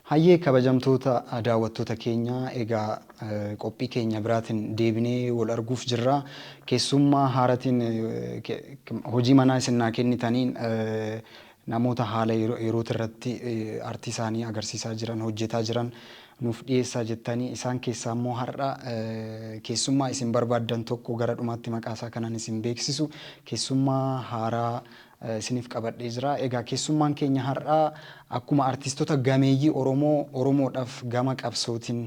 Hayyee, kabajamtoota daawwattoota keenya, egaa qophii keenya biraatiin deebinee wal arguuf jirra. Keessummaa haaratiin hojii manaa isin naa kennitaniin namoota haala yerooti irratti aartii isaanii agarsiisaa jiran, hojjetaa jiran nuuf dhiyeessaa jettanii, isaan keessaa immoo har'a keessummaa isin barbaaddan tokko, gara dhumaatti maqaa isaa kanan isin beeksisu, keessummaa haaraa isiniif qabadhee jira. Egaa keessummaan keenya har'aa akkuma artistoota gameeyyii Oromoo, Oromoodhaaf gama qabsootiin,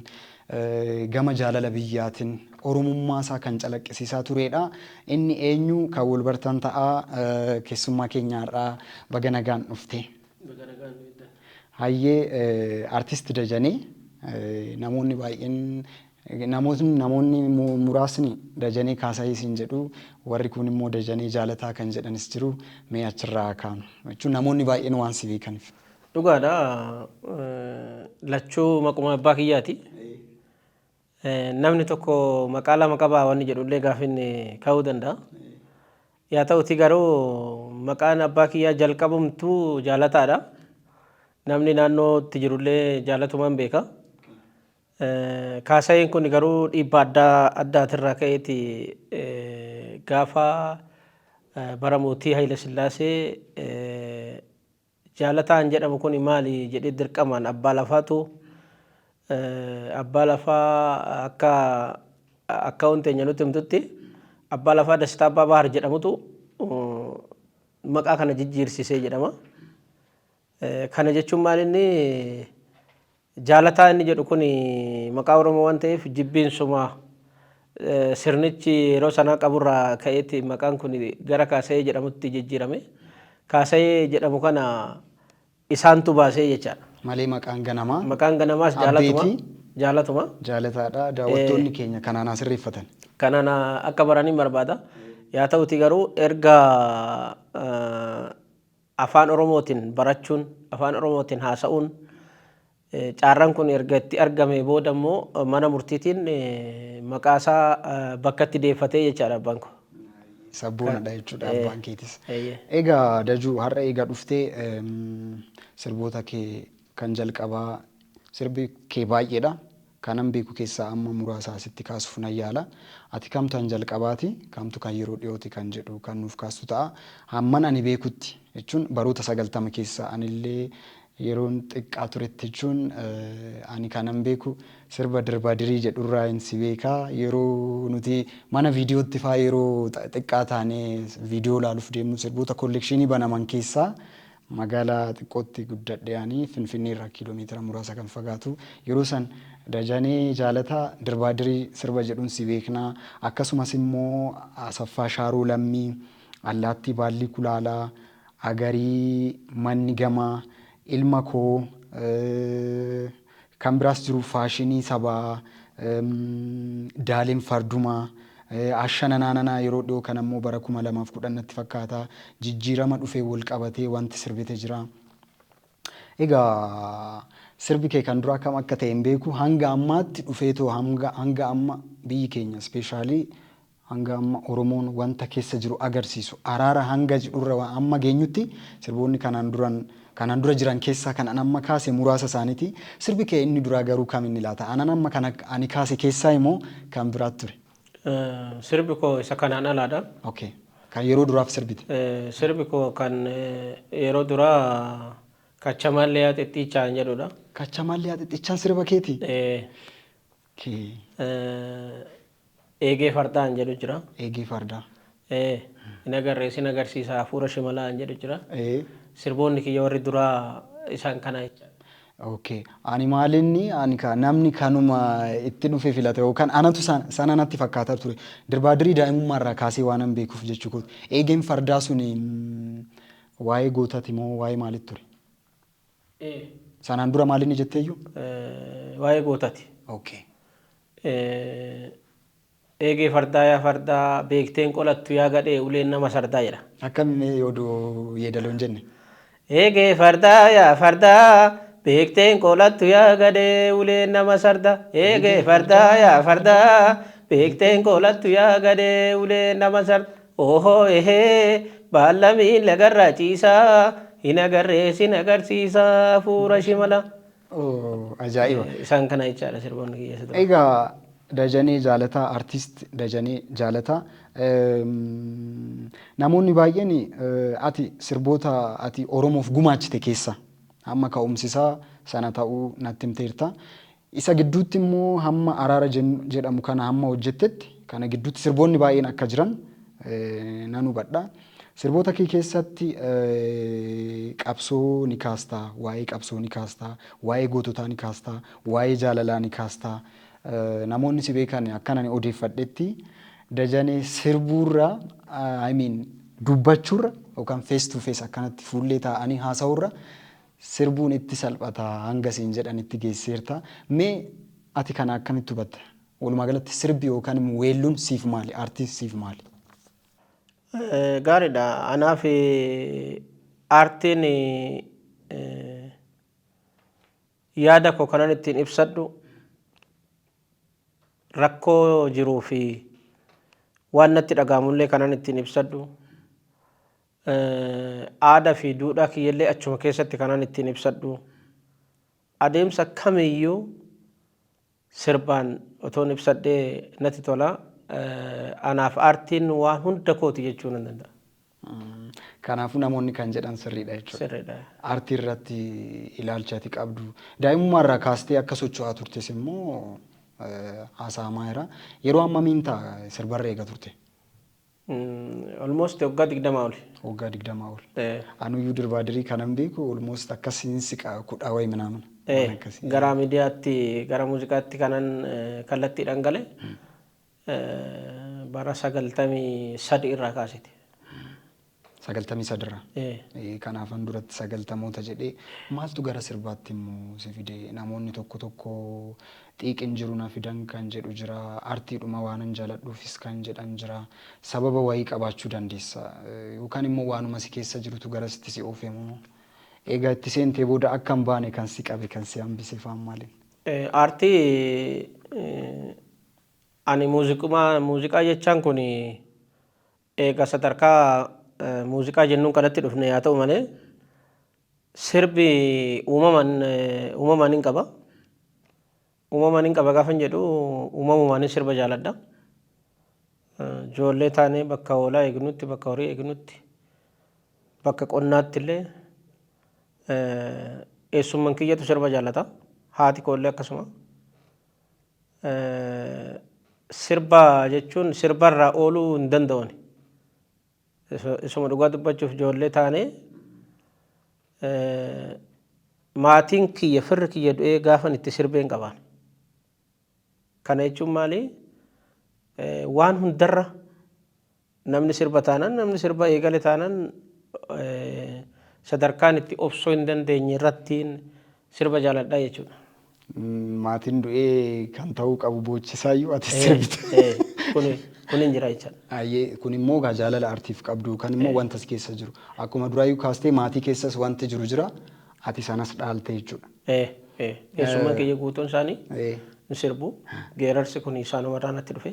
gama jaalala biyyaatiin Oromummaa isaa kan calaqqisiisaa turedha. Inni eenyu kan wal bartan ta'a. Keessummaa keenya har'aa, baga nagaan dhufte. Hayyee, artist Dajanee, namoonni baay'een, namoonni muraasni Dajanee Kaasayii siin jedhu, warri kun immoo Dajanee Jaalataa kan jedhanis jiru. Mee achirraa kaanu jechuun namoonni baay'een waan si beekaniif. Dhugaadha. Lachuu maquma abbaa kiyyaati. Namni tokko maqaa lama qabaa wanni jedhullee gaafin ka'uu danda'a. Yaa ta'uti garuu maqaan abbaa kiyyaa jalqabumtuu Jaalataadha. Namni naannootti jirullee Jaalatumaan beeka. Kaasayeen kun garuu dhiibbaa addaa addaatirraa ka'eeti. Gaafa bara mootii Hayila Sillaasee Jaalataan jedhamu kun maali jedhee dirqamaan abbaa lafaatu, abbaa lafaa akka akkaawun teenya nutti himtutti, abbaa lafaa Dastaa Abbaa Bahar jedhamutu maqaa kana jijjiirsisee jedhama. Kana jechuun maal, inni Jaalataa inni jedhu kun maqaa Oromoo waan ta'eef, jibbiinsuma sirnichi yeroo sanaa qaburraa ka'eeti maqaan kun gara Kaasayee jedhamutti jijjiirame. Kaasayee jedhamu kana isaantu baasee jechaadha. Malee maqaan ganamaa. Maqaan ganamaas Jaalatuma. Abbeetii. Jaalatuma. Jaalataadha. Daawwattoonni keenya kanaan haa sirreeffatan. Kanaan akka baraniin barbaada. Yaa ta'uti garuu erga afaan Oromootiin barachuun, afaan Oromootiin haasa'uun, caarraan kun erga itti argame booda immoo mana murtiitiin maqaa isaa bakka itti deeffatee jechaadha abbaan koo. Sabboonadha jechuudha abbaan keetis. Egaa Dajuu, har'a egaa dhuftee sirboota kee kan jalqabaa, sirbi kee baay'eedha. Kanan beeku keessaa amma muraasa asitti kaasuuf nan yaala. Ati kamtu kan jalqabaati, kamtu kan yeroo dhiyooti kan jedhu kan nuuf kaastu ta'a. Hamman ani beekutti jechuun baroota 90 keessa anillee yeroon xiqqaa turetti jechuun, ani kanan beeku sirba Dirbaadirii jedhurraa hin si beekaa. Yeroo nuti mana viidiyootti faa yeroo xiqqaa taanee viidiyoo ilaaluuf deemnu, sirboota collection banaman keessaa, magaalaa xiqqootti guddadhe ani, Finfinnee irraa kiiloomeetira muraasa kan fagaatu, yeroo san Dajanee Jaalataa Dirbaadirii sirba jedhuun si beeknaa. Akkasumas immoo Asaffaa Shaaroo Lammii, Allaattii Baallii Kulaalaa, Agarii Manni Gamaa, Ilma Koo, kan biraas jiru, Faashinii Sabaa, Daaleen Fardumaa, Ashananaananaa, yeroo dhiyoo kana immoo bara 2010 natti fakkaata, jijjiirama dhufee wal qabatee wanti sirbite jira. Egaa sirbi kee kan duraa kam akka ta'e hin beeku, hanga ammaatti dhufeetoo hanga amma biyyi keenya, especially hanga amma Oromoon wanta keessa jiru agarsiisu, araara hanga jedhurra amma geenyutti, sirboonni kanaan dura jiran keessaa kan an amma kaase muraasa isaaniiti. Sirbi kee inni duraa garuu kam inni laata? Anan amma kan ani kaase keessaa immoo kan biraatu ture. Sirbi koo isa kanaan alaadha. Okay. Kan yeroo duraaf sirbite. Sirbi koo kan yeroo duraa Kachamaallee Yaa Xixxiichaan jedhudha. Kachamaallee Yaa Xixxiichaan sirba keeti? Okay. Eegee Fardaan jedhu jira. Eegee Fardaa. Hin agarree sin agarsiisa hafuura shimalaan jedhu jira. Sirboonni kiyya warri duraa isaan kana jechaadha. Okay. Ani maalinni ani ka namni kanuma itti dhufe filata yookaan anatu sana natti fakkaataa ture. Dirbaadirii daa'imummaa irraa kaasee waan an beekuuf jechuu kooti. Eegeen fardaa suni waa'ee gootati moo waa'ee maalitti ture? Sanaan dura maalinni jetteeyyuu? Waa'ee gootati. Okay. Eegee fardaa yaa fardaa, beekteen qolattu yaa gadhee, uleen nama sardaa jedha. Akkami mee yoo yeedaloo hin jenne? Eegee fardaa yaa fardaa, beekteen qolattu yaa gadhee, uleen nama sardaa. Eegee fardaa yaa fardaa, beekteen qolattu yaa gadhee, uleen nama sardaa. Ohoo ehee, baalla miila garraa ciisaa, hin agarree sin agarsiisaa hafuura shimala. Oh, ajaa'iba. Isaan kana jechaadha sirboonni kiyya isa dura. Egaa Dajanee Jaalataa, artist Dajanee Jaalataa, namoonni baay'een ati sirboota ati Oromoof gumaachite keessa hamma ka'umsisaa sana ta'uu natti himteerta. Isa gidduutti immoo hamma araara jedhamu kana hamma hojjettetti kana gidduutti sirboonni baay'een akka jiran nan hubadha. Sirboota kee keessatti qabsoo ni kaastaa, waa'ee qabsoo ni kaastaa, waa'ee goototaa ni kaastaa, waa'ee jaalalaa ni kaastaa. Namoonni si beekan akkan ani odeeffadhetti Dajanee sirbuurra, I mean dubbachuurra yookaan face to face akkanatti fuullee taa'anii haasa'uurra sirbuun itti salphata hanga siin jedhanitti geesseerta. Mee ati kana akkamitti hubatta? Walumaa galatti sirbi yookaan immoo weelluun siif maali? Aartiin siif maali? Gaariidha. Anaaf aartiin yaada koo kanan ittiin ibsadhu, rakkoo jiruu fi waan natti dhaga'amullee kanan ittiin ibsadhu, aadaa fi duudhaa kiyyallee achuma keessatti kanan ittiin ibsadhu. Adeemsa kamiyyuu sirbaan otoon ibsadhee natti tola. Anaaf aartiin waan hunda kooti jechuu nan danda'a. Kanaafuu namoonni kan jedhan sirriidha jechuudha. Sirriidha. Aartii irratti ilaalcha ati qabdu. Daa'imummaa irraa kaastee akka socho'aa turtes immoo haasa'amaa jira. Yeroo hammamiin ta'a sirbarra eega turte? Almost waggaa 20 oli. Waggaa 20 ol. Anuyyuu dirbaa dirii kanan beeku almost akkasiin siqa 10 wayi minaamin. Gara miidiyaatti, gara muuziqaatti kanan kallattiidhaan gale bara 93 irraa kaasete. 93rraa. Kanaafan duratti sagaltamoota jedhee. Maaltu gara sirbaatti immoo si fide? Namoonni tokko tokko xiiqin jiru na fidan kan jedhu jira. Aartiidhuma waanan jaaladhuufis kan jedhan jira. Sababa wayii qabaachuu dandeessa. Yookaan immoo waanuma si keessa jirutu garasitti si oofe moo? Egaa itti seentee booda akka hin baane kan si qabe, kan si hambise faan maali? Aartii ani muuziqaa jechaan kun eega sadarkaa muuziqaa jennuun kanatti dhufne haa ta'u malee, sirbi uumamaan hin qaba. Uumamaan hin qaba gaafan jedhu, uumamumaan sirba jaaladha. Ijoollee taanee bakka hoolaa eegnutti, bakka horii eegnutti, bakka qonnaatti illee eessumman kiyyatu sirba jaallata. Haati koollee akkasuma. Sirba jechuun sirbarraa ooluu hin danda'u. Isuma dhugaa dubbachuuf, ijoollee taanee maatiin kiyya, firri kiyya du'ee gaafan itti sirbeen qabaan. Kana jechuun maali? Waan hundarra namni sirba taanaan, namni sirba eegale taanaan, sadarkaan itti obsuu hin dandeenye irrattiin sirba jaaladhaa jechuudha. Maatiin du'ee kan ta'uu qabu boochisaayyuu ati sirbite. Kun hin jira jechaadha. Ayyee, kun immoo gaa jaalala aartiif qabdu kan immoo wanta si keessa jiru. Akkuma duraayyuu kaastee maatii keessas wanti jiru jira, ati sanas dhaalte jechuudha. Keessummaan kiyya guutuun isaanii hin sirbu. Geerarsi kun isaanumarraa natti dhufe.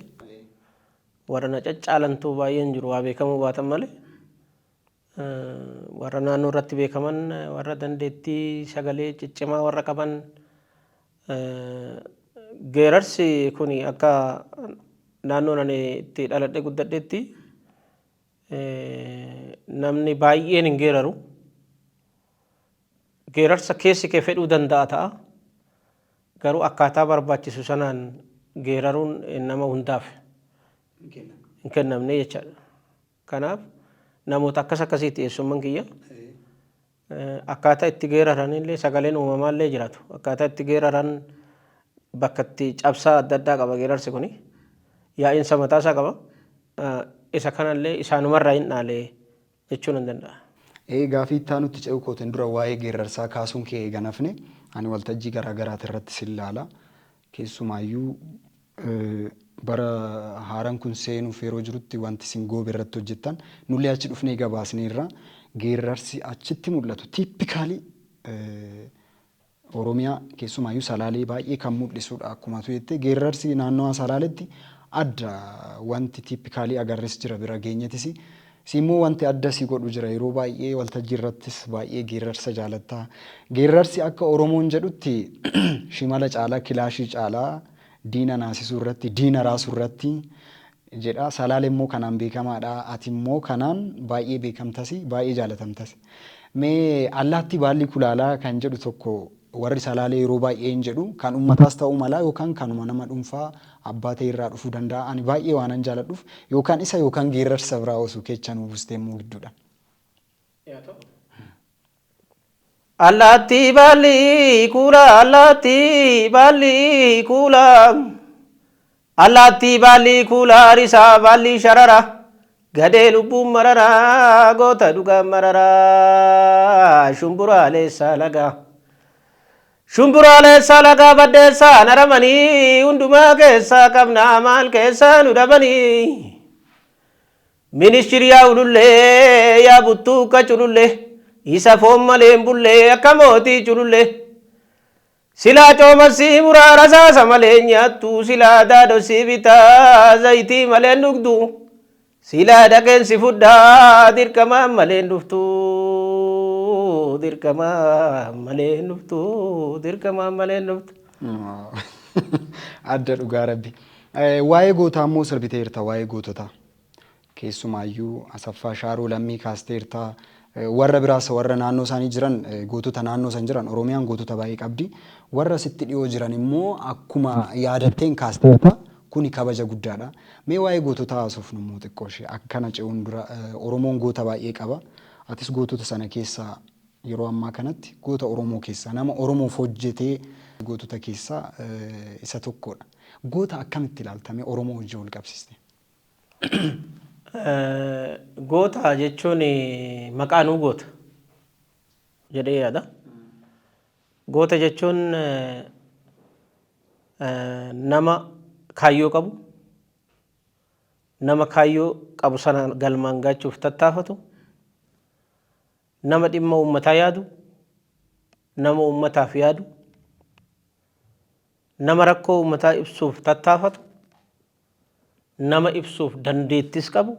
Warra na caccaalantuu baay'een jiru, waa beekamuu baatan malee. Warra naannoo irratti beekaman, warra dandeettii sagalee ciccimaa warra qaban. Geerarsi kun akka naannoon ani itti dhaladhee guddadheetti namni baay'een hin geeraru. Geerarsa keessi kee fedhuu danda'a ta'a. Garuu akkaataa barbaachisu sanaan geeraruun nama hundaaf hin kennamne jechaadha. Kanaaf namoota akkas akkasiiti eessumman kiyya. Akkaataa itti geeraran illee, sagaleen uumamaa illee jiraatu. Akkaataa itti geeraran bakka itti cabsaa adda addaa qaba geerarsi kuni. Yaa'insa mataasaa qaba. Isa kanallee isaanumarraa hin dhaale jechuu nan danda'a. Gaafii itti aanutti ce'uu kootiin dura waa'ee geerarsaa kaasuun kee eega nafne, ani waltajjii garaa garaati irratti sin laala. Keessumaayyuu bara haaraan kun seenuuf yeroo jirutti wanti isin goobe irratti hojjettan nullee achi dhufnee gabaasneerra. Geerarsi achitti mul'atu typically Oromiyaa, keessumaayyuu Salaalee baay'ee kan mul'isudha. Akkuma tu jettee, geerarsi naannawaa Salaaletti adda, wanti typically agarres jira, bira geenyetis. Si immoo wanti adda si godhu jira yeroo baay'ee waltajjii irrattis baay'ee geerarsa jaalatta. Geerarsi akka Oromoon jedhutti shimala caalaa kilaashii caalaa diina naasisuu irratti diina raasuu irratti jedha. Salaale immoo kanaan beekamaadha. Ati immoo kanaan baay'ee beekamtasi baay'ee jaalatamtasi. Mee allaattii baalli kulaalaa kan jedhu tokko warri Salaalee yeroo baay'ee hin jedhu kan ummataas ta'uu mala yookaan kanuma nama dhuunfaa abbaa ta'e irraa dhufuu danda'a. Ani baay'ee waanan jaaladhuuf yookaan isa yookaan geerarsa biraa osoo kecha nuu buustee immoo gidduudha. Allaattii baalli kuula, allaattii baalli kuula, allaattii baalli kuula, risaa baalli sharara, gadee lubbuun marara, goota dhugaan marara, shumburaalee lagaa. Shumburaalee lagaa baddeessaa naramanii hundumaa keessaa qabnaa maal keessaa nu dhabanii. Ministiri yaa ulullee yaa buttuuka culullee isa foon malee hin bullee akka mootii culullee. Silaa coomasii muraa rasaasa malee nyaattu, silaa daadosii bitaa zayitii malee dhugdu, silaa dhaqeensi fudhaa dirqamaan malee dhuftu, dirqamaan malee dhuftu, dirqamaan malee dhuftu. Adda dhugaa rabbi. Waa'ee gootaa immoo sirbiteerta, waa'ee goototaa. Keessumaayyuu Asaffaa Shaaroo Lammii kaasteerta. Warra biraas warra naannoo isaanii jiran, gootota naannoo san jiran, Oromiyaan gootota baay'ee qabdi. Warra sitti dhiyoo jiran immoo akkuma yaadatteen kaasteerta. Kuni kabaja guddaadha. Mee waa'ee goototaa haasofnu immoo xiqqoo ishee akkana ce'uun dura Oromoon goota baay'ee qaba. Atis gootota sana keessaa yeroo ammaa kanatti goota Oromoo keessaa nama Oromoof hojjetee gootota keessaa isa tokkodha. Goota akkamitti ilaaltame Oromoo hojii wal qabsiiste? Goota jechuun maqaanuu goota jedhee yaada. Goota jechuun nama kaayyoo qabu, nama kaayyoo qabu sana galmaan gaachuuf tattaafatu, nama dhimma uummataa yaadu, nama uummataaf yaadu, nama rakkoo uummataa ibsuuf tattaafatu, nama ibsuuf dandeettis qabu,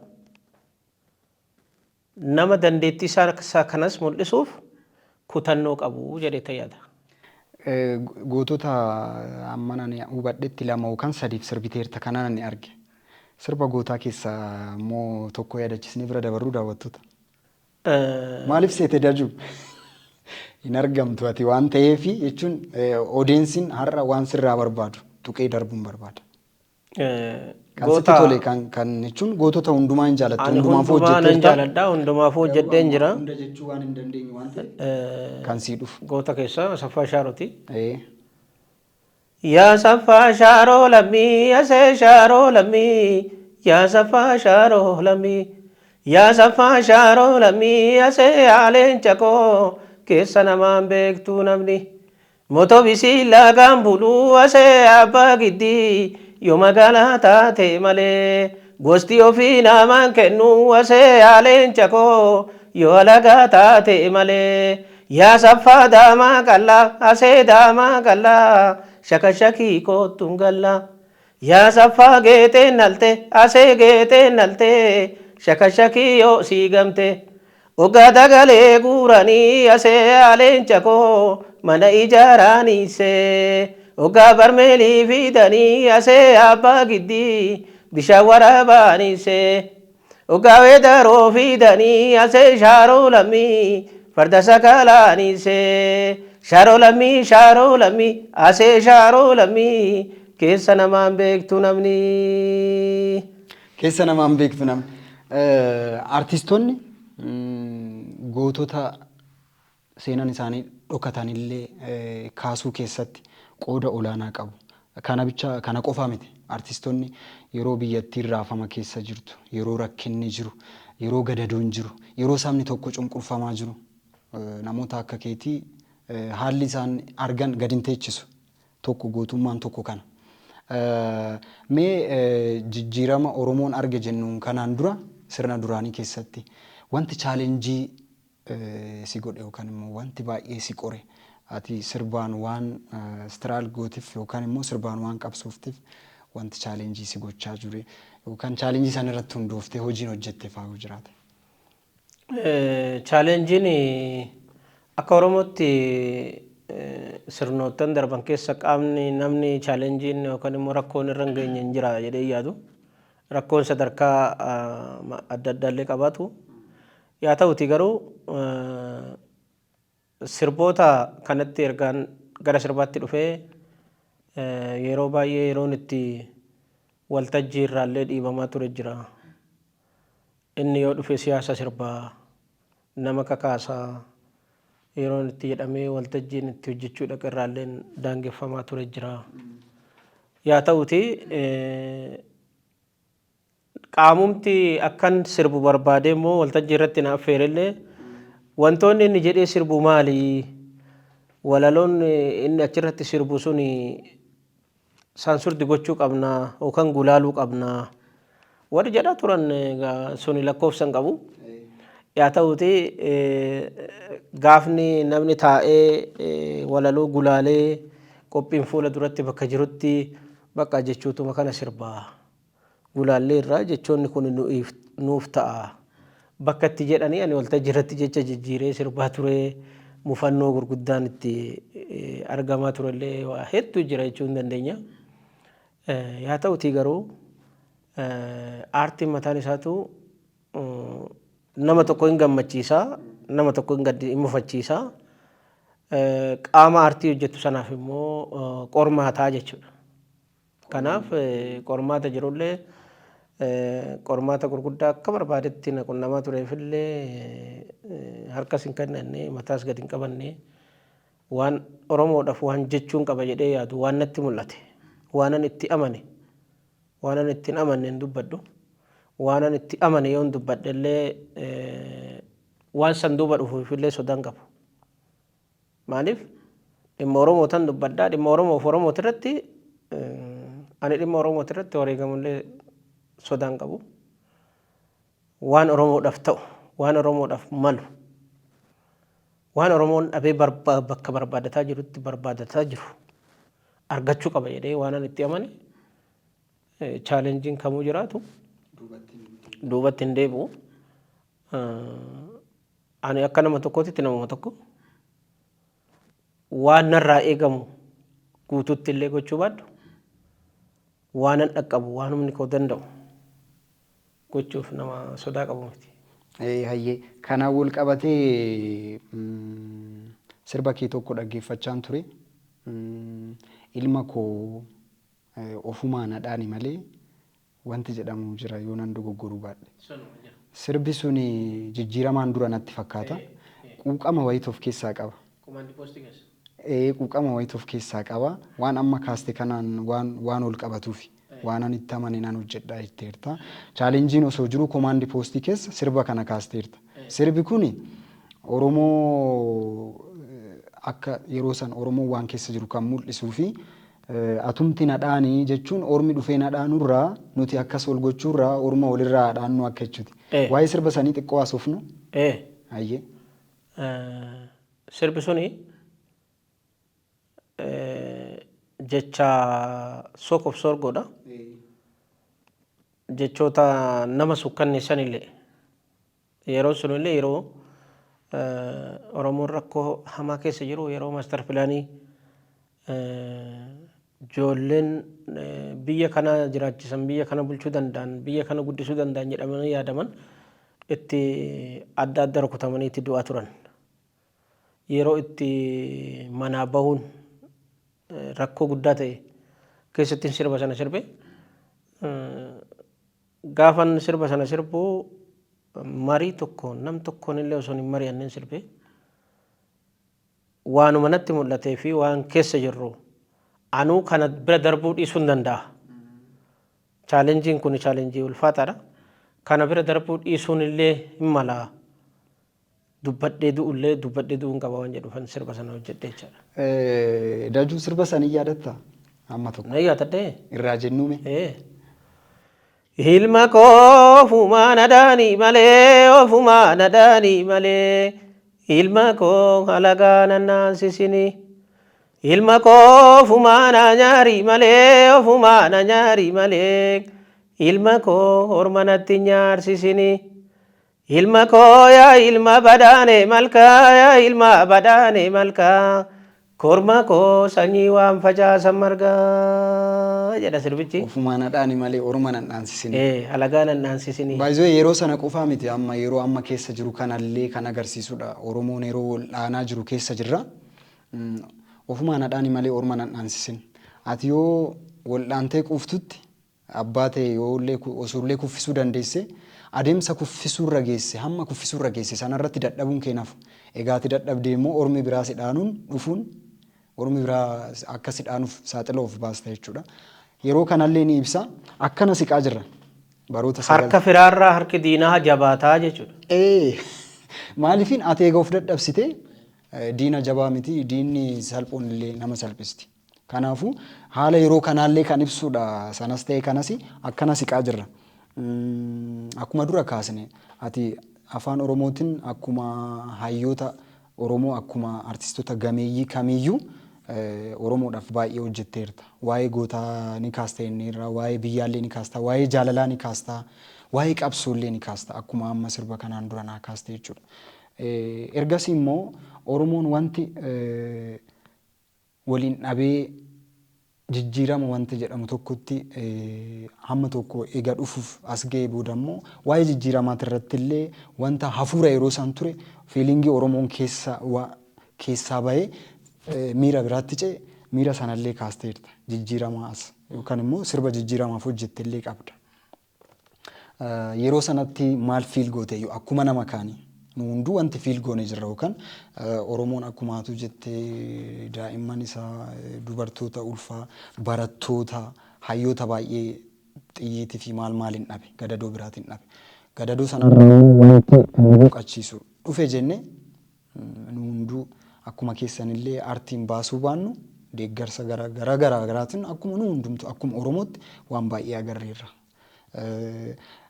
nama dandeettii isaa kanas mul'isuuf kutannoo qabu jedhee yaada. Gootota amma ani hubadhetti lama yookaan sadiif sirbiteerta kanaan ani arge. Sirba gootaa keessaa immoo tokko yaadachisnee bira dabarruu daawwattoota. Maaliif seete Dajuu? Hin argamtu ati waan ta'eef jechuun odeensiin har'a waan sirraa barbaadu tuqee darbuun barbaada. Kan sitti tole kan jechuun gootota hundumaa hin jaalattu, Ani hundumaaf hundumaa nan hojjetteerta. jaaladha, hundumaaf hojjedheen jira. Hunda jechuu waan hin dandeenyu waan ta'eef kan sii dhufu. Goota keessaa Asaffaa Shaarooti. Yaa Asaffaa Shaaroo Lammii, Asee Shaaroo Lammii, yaa Asaffaa Shaaroo Lammii, yaa Asaffaa Shaaroo Lammii, Asee Aaleenca koo keessa namaan beektuu namni. Motobisii laagaan buluu asee abbaa giddii yoo magaalaa taate malee, gosti ofii namaan kennu asee Aaleenca koo yoo alagaa taate malee. Yaa Asaffaa daamaa qallaa, asee daamaa qallaa, shakashakii koottuun gallaa. Yaa Asaffaa geexeen nalte, asee geexeen nalte, shakashakii yoo sii gamte. Ogaa dagalee guuranii asee Aaleenca koo mana ijaaraaniise. Ogaa barmeelii fidanii asee abbaa giddii bishaan waraabaaniise. Ogaa weedaroo fidanii asee Shaaroo Lammii farda sakalaaniise. Shaaroo Lammii, Shaaroo Lammii, asee Shaaroo Lammii keessa namaan beektu namni. Keessa namaan beektu namni. Artistoonni gootota seenaan isaanii dhokatanillee kaasuu keessatti qooda olaanaa qabu. Kana bicha kana qofaa miti. Artistoonni yeroo biyyattiin raafama keessa jirtu, yeroo rakkinni jiru, yeroo gadadoon jiru, yeroo sabni tokko cunqurfamaa jiru, namoota akka keetii haalli isaan argan gad hin teechisu. Tokko gootummaan tokko kana. Mee jijjiirama Oromoon arge jennuun kanaan dura sirna duraanii keessatti wanti challenge si godhe yookaan immoo wanti baay'ee si qore, ati sirbaan waan struggle gootiif yookaan immoo sirbaan waan qabsoofteef wanti challenge si gochaa jiru yookaan challenge sana irratti hundooftee hojiin hojjette fa'aa yoo jiraate. Challengeiin akka Oromootti sirnoottan darban keessa qaamni namni challengeiin yookaan immoo rakkoon irra hin geenye hin jira jedhee yaadu. Rakkoon sadarkaa adda addaallee qabaatu. Yaa ta'uti garuu sirboota kanatti ergaan gara sirbaatti dhufee yeroo baay'ee yeroon itti waltajjii irraallee dhiibamaa ture jira. Inni yoo dhufe siyaasa sirbaa, nama kakaasaa yeroon itti jedhamee waltajjiin itti hojjechuu dhaqe irraalleen daangeffamaa ture jira. Yaa ta'uti qaamumti akkan sirbu barbaadee immoo waltajjii irratti na affeerellee, wantoonni inni jedhee sirbu maali? Walaloon inni achirratti sirbu suni censored gochuu qabna yookaan gulaaluu qabna. Warri jedhaa turan suni lakkoofsa hin qabu. Yaa ta'uti gaafni namni taa'ee walaloo gulaalee qophiin fuula duratti bakka jirutti bakka jechootuma kana sirbaa. Gulaallee irraa jechoonni kun nuuf ta'a. Bakka itti jedhanii ani waltajjii irratti jecha jijjiiree sirbaa ture, mufannoo gurguddaan itti argamaa turellee waa hedduu jira jechuu hin dandeenya. Yaa ta'utii garuu aartiin mataan isaatu nama tokko hin gammachiisa, nama tokko hin mufachiisa. Qaama aartii hojjetu sanaaf immoo qormaataa jechuudha. Kanaaf qormaata jirullee, qormaata gurguddaa akka barbaadetti na qunnamaa tureefillee, harkas hin kennanne, mataas gadi hin qabanne. Waan Oromoodhaaf waan jechuun qaba jedhee yaadu, waan natti mul'ate, waanan itti amane, waanan itti hin amanne hin dubbadhu. Waanan itti amane yoon dubbadhe illee waan san duuba dhufuufillee sodaan qabu. Maaliif dhimma Oromootan dubbadhaa, dhimma Oromoof Oromooti irratti, ani dhimma Oromooti irratti wareegamullee sodaan qabu. Waan Oromoodhaaf ta'u, waan Oromoodhaaf malu, waan Oromoon dhabee bakka barbaadataa jirutti barbaadataa jiru argachuu qaba jedhee waanan itti amane, challengeiin kamuu jiraatu duubatti hin deebi'u. Ani akka nama tokkootitti namuma tokko waan narraa eegamu guutuutti illee gochuu baadhu, waanan dhaqqabu, waan humni koo danda'u gochuuf nama sodaa qabu miti. Hayyee, kanaan wal qabatee sirba kee tokko dhaggeeffachaan ture. Ilma koo ofumaa nadhaani malee wanti jedhamu jira yoo nan dogoggoruu baadhe. Sirbi suni jijjiiramaan dura natti fakkaata. Quuqama wayiitu of keessaa qaba. Quuqama wayiitu of keessaa qaba. Waan amma kaaste kanaan waan ol qabatuufi. Waan ani itti amane nan hojjedha jetteerta. Challengeiin osoo jiru command postii keessa sirba kana kaasteerta. Sirbi kuni Oromoo akka yeroo san Oromoo waan keessa jiru kan mul'isuu fi atumti nadhaanii jechuun ormi dhufee nadhaanurraa nuti akkas ol gochuurraa orma walirraa dhaannu akka jechuuti. Waa'ee sirba sanii xiqqoo haasofnu. Hayyee. Sirbi suni jecha sookof soorgoodha. Jechoota nama sukkanneessanillee yeroo sunillee yeroo Oromoon rakkoo hamaa keessa jiru, yeroo master planii ijoolleen biyya kana jiraachisan, biyya kana bulchuu danda'an, biyya kana guddisuu danda'an jedhamanii yaadaman itti adda adda rukutamanii itti du'aa turan. Yeroo itti manaa bahuun rakkoo guddaa ta'e keessatti sirba sana sirbe. Gaafan sirba sana sirbu marii tokko nam tokkoon illee osoo hin mari'anneen sirbe. Waanuma natti mul'atee fi waan keessa jirru anuu kana bira darbuu dhiisuu hin danda'a. Challengeiin kun challenge ulfaataadha. Kana bira darbuu dhiisuun illee hin mala. Dubbadhee du'ullee dubbadhee du'uun qaba waan jedhuufan sirba sana hojjedhe jechaadha. Dajuu, sirba sanii yaadatta amma tokko? Na yaadadhee? Irraa jennuume. Ilma koo ofumaa nadaanii malee, ofumaa nadaanii malee, ilma koo halagaa nannaansisini. Ilma koo ofumaa na nyaarii malee, ofumaa na nyaarii malee, ilma koo orma natti nyaarsisini. Ilma koo yaa ilma badhaane malkaa, yaa ilma badhaane malkaa, korma koo sanyii waan facaasan margaa jedha sirbichi. Ofumaan hadhaani malee orma nan dhaansisini. Ee, alagaa nan dhaansisini. Baay'ee yeroo sana qofaa miti, amma yeroo amma keessa jiru kanallee kan agarsiisudha. Oromoon yeroo wal dhaanaa jiru keessa jirra. Ofumaan hadhaani malee orma nan dhaansisin. Ati yoo wal dhaantee quuftutti abbaa ta'e yoo illee osoo illee kuffisuu dandeesse, adeemsa kuffisuurra geesse, hamma kuffisuurra geesse sanarratti dadhabuun kee nafu. Egaa ati dadhabdee immoo ormi biraa si dhaanuun dhufuun, ormi biraa akka si dhaanuuf saaxila of baasta jechuudha. Yeroo kanallee ni ibsa. Akkana siqaa jirra. Baroota sagal. Harka firaarraa harki diinaa jabaataa jechuudha. Ee, maaliifin ati eega of dadhabsite, diina jabaa miti, diinni salphoon illee nama salphisti. Kanaafuu haala yeroo kanaallee kan ibsudha, sanas ta'e kanas akkana siqaa jirra. Akkuma dura kaasne, ati afaan Oromootiin akkuma hayyoota Oromoo, akkuma artistoota gameeyyii kamiiyyuu Oromoodhaaf baay'ee hojjetteerta. Waa'ee gootaa ni kaasta jenneerra, waa'ee biyyaallee ni kaasta, waa'ee jaalalaa ni kaasta, waa'ee qabsoollee ni kaasta, akkuma amma sirba kanaan dura naa kaaste jechuudha. Ergasii immoo Oromoon wanti waliin dhabee jijjiirama wanta jedhamu tokkotti hamma tokko eega dhufuuf as ga'ee booda immoo waa'ee jijjiiramaati irratti illee wanta hafuura yeroo san ture, feelingii Oromoon keessa keessaa bahee miira biraatti ce'e, miira sanallee kaasteerta. Jijjiiramaa as yookaan immoo sirba jijjiiramaaf hojjette illee qabda. Yeroo sanatti maal feel goote iyyuu akkuma nama kaanii? Nu hunduu wanti feel goone jirra, yookaan Oromoon akkuma atu jettee daa'imman isaa, dubartoota ulfaa, barattoota, hayyoota baay'ee xiyyiitii fi maal maaliin dhabe, gadadoo biraatiin dhabe. Gadadoo sanarraa immoo wanti nu boqachiisu dhufe jenne nu hunduu akkuma keessanillee aartiin baasuu baannu, deeggarsa gara gara gara garaatiin akkuma nu hundumtu akkuma Oromootti waan baay'ee agarreerra.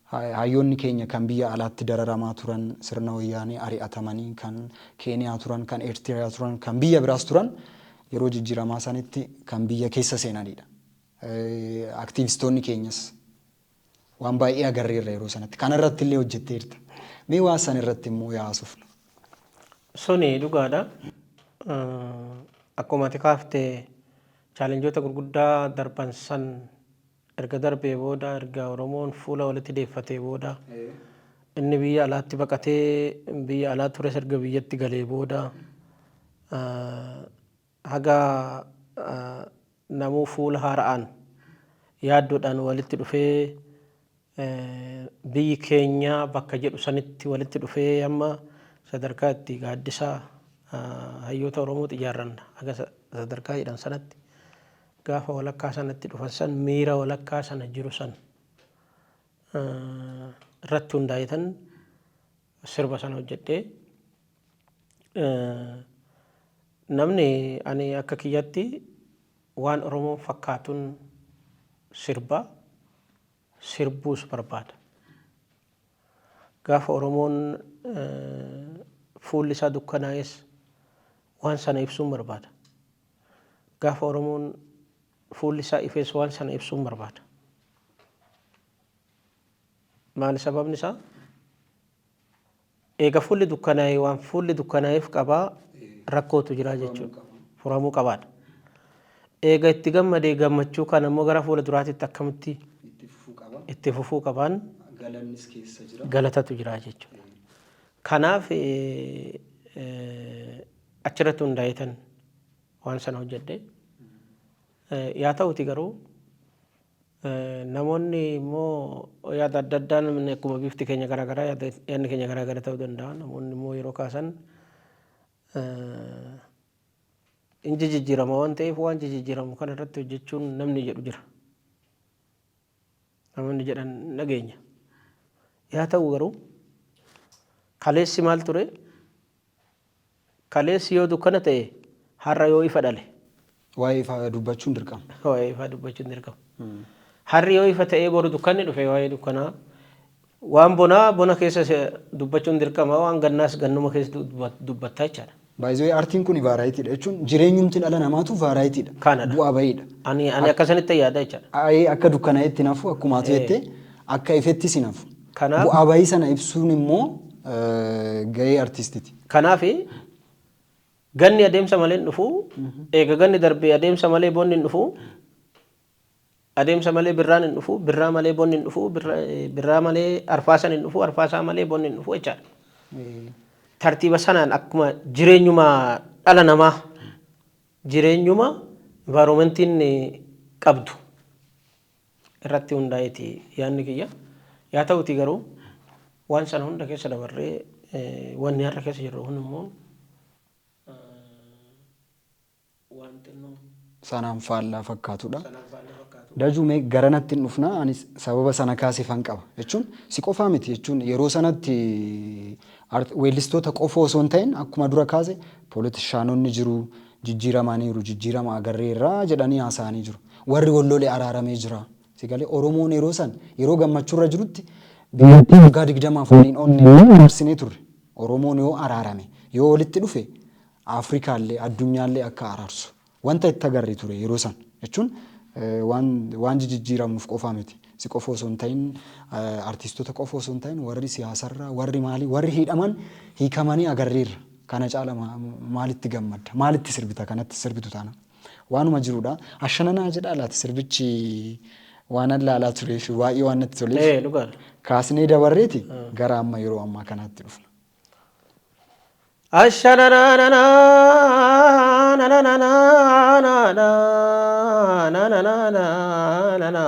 Hayyoonni keenya kan biyya alaatti dararamaa turan, sirna wayyaanee ari'atamanii kan Keeniyaa turan, kan Eertiriyaa turan, kan biyya biraas turan, yeroo jijjiiramaa sanitti kan biyya keessa seenanidha. Aktiivistoonni keenyas waan baay'ee agarreerra yeroo sanatti. Kana irratti illee hojjetteerta. Mee waa san irratti immoo yaa haasofnu. Suni dhugaadha. Akkuma ati kaafte, challengeoota gurguddaa darban san erga darbee booda, erga Oromoon fuula walitti deeffatee booda, inni biyya alaatti baqatee biyya alaa tures erga biyyatti galee booda, haga namuu fuula haara'aan yaaddoodhaan walitti dhufee, biyyi keenya bakka jedhu sanitti walitti dhufee, hamma sadarkaa itti gaaddisa hayyoota Oromoo ijaarran haga sadarkaa jedhan sanatti, gaafa walakkaa sanatti dhufan san, miira walakkaa sana jiru san irratti hundaa'etan sirba sana hojjedhee. Namni ani akka kiyyatti waan Oromoon fakkaatuun sirba sirbuus barbaada. Gaafa Oromoon fuulli isaa dukkanaa'es waan sana ibsuun barbaada. Gaafa Oromoon fuulli isaa ifes waan sana ibsuun barbaada. Maali sababni isaa? Eega fuulli dukkanaa'e waan fuulli dukkanaa'eef qabaa, rakkootu jira jechuudha. Furamuu qabaadha. Eega itti gammadee, gammachuu kana immoo gara fuula duraatitti akkamitti itti fufuu qabaan, Galannis keessa jira. Galatatu jira jechuudha. Kanaaf achirratti hundaa'eetan waan sana hojjedhe. Yaa ta'uti garuu namoonni immoo yaada adda addaa, namni akkuma bifti keenya garaagaraa yaadni keenya garaagara ta'uu danda'a. Namoonni immoo yeroo kaasan inji jijjiirama waan ta'eef, waan jijjiiramu kana irratti hojjechuun namni jedhu jira. Namoonni jedhan nageenya. Yaa ta'u garuu kaleessi maal ture? Kaleessi yoo dukkana ta'e, har'a yoo ifa dhale. Waa'ee ifaa dubbachuun dirqama. Waa'ee ifaa dubbachuun dirqama. Har'i yoo ifa ta'ee boru dukkanni dhufe, waa'ee dukkanaa, waan bonaa bona keessa dubbachuun dirqama, waan gannaas gannuma keessa dubbattaa jechaadha. Baay'ee aartiin kun varietydha jechuun jireenyumti dhala namaatu varietydha. Kanadha. Bu'aa bahiidha. Ani akkasanitti yaada jechaadha. Ayee, akka dukkanaa'etti nafu, akkuma ati jettee akka ifettis hin hafu. Kanaaf Bu'aa bahii sana ibsuun immoo Gahee artistiiti. Kanaaf ganni adeemsa malee hin dhufu, eega ganni darbee adeemsa malee bonni hin dhufu, adeemsa malee birraan hin dhufu, birraa malee bonni hin dhufu, birraa malee arfaasan hin dhufu, arfaasaa malee bonni hin dhufu jechaadha. Tartiiba sanaan akkuma jireenyuma dhala namaa, jireenyuma environmentiin qabdu irratti hundaa'eeti yaadni kiyya. Yaa ta'uti garuu waan sana hunda keessa dabarree wanni har'a keessa jirru kun immoo waan xinnoo sanaan faallaa fakkaatudha. Sanaan faallaa fakkaatu. Dajuu, mee garanatti hin dhufna. Anis sababa sana kaasifan qaba jechuun si qofaa miti, jechuun yeroo sanatti weellistoota qofa osoo hin ta'in, akkuma dura kaase, pooletishaanonni jiru, jijjiiramaniiru, jijjiirama agarreerraa jedhanii haasa'anii jiru. Warri wal lole araaramee jira. Si galee, Oromoon yeroo san yeroo gammachuurra jirutti biyyattii waggaa 20f waliin onne marsinee turre. Oromoon yoo araarame, yoo walitti dhufe, Afrikaallee addunyaallee akka araarsu wanta itti agarre ture yeroo san, jechuun waan jijjiiramuuf qofaa miti. Si qofa osoo hin ta'in, artistoota qofa osoo hin ta'in, warri siyaasarraa, warri maalii, warri hidhaman hiikamanii agarreerra. Kana caala maalitti gammadda? Maalitti sirbita? Kanatti sirbitu taana. Waanuma jirudha. Ashananaa jedhaa laata sirbichi waan laalaa turee fi baay'ee waan natti toleef. Ee, dhugaadha. Kaasnee dabarreeti gara amma yeroo ammaa kanaatti dhufna. Ashananana na na na na na na na na na na.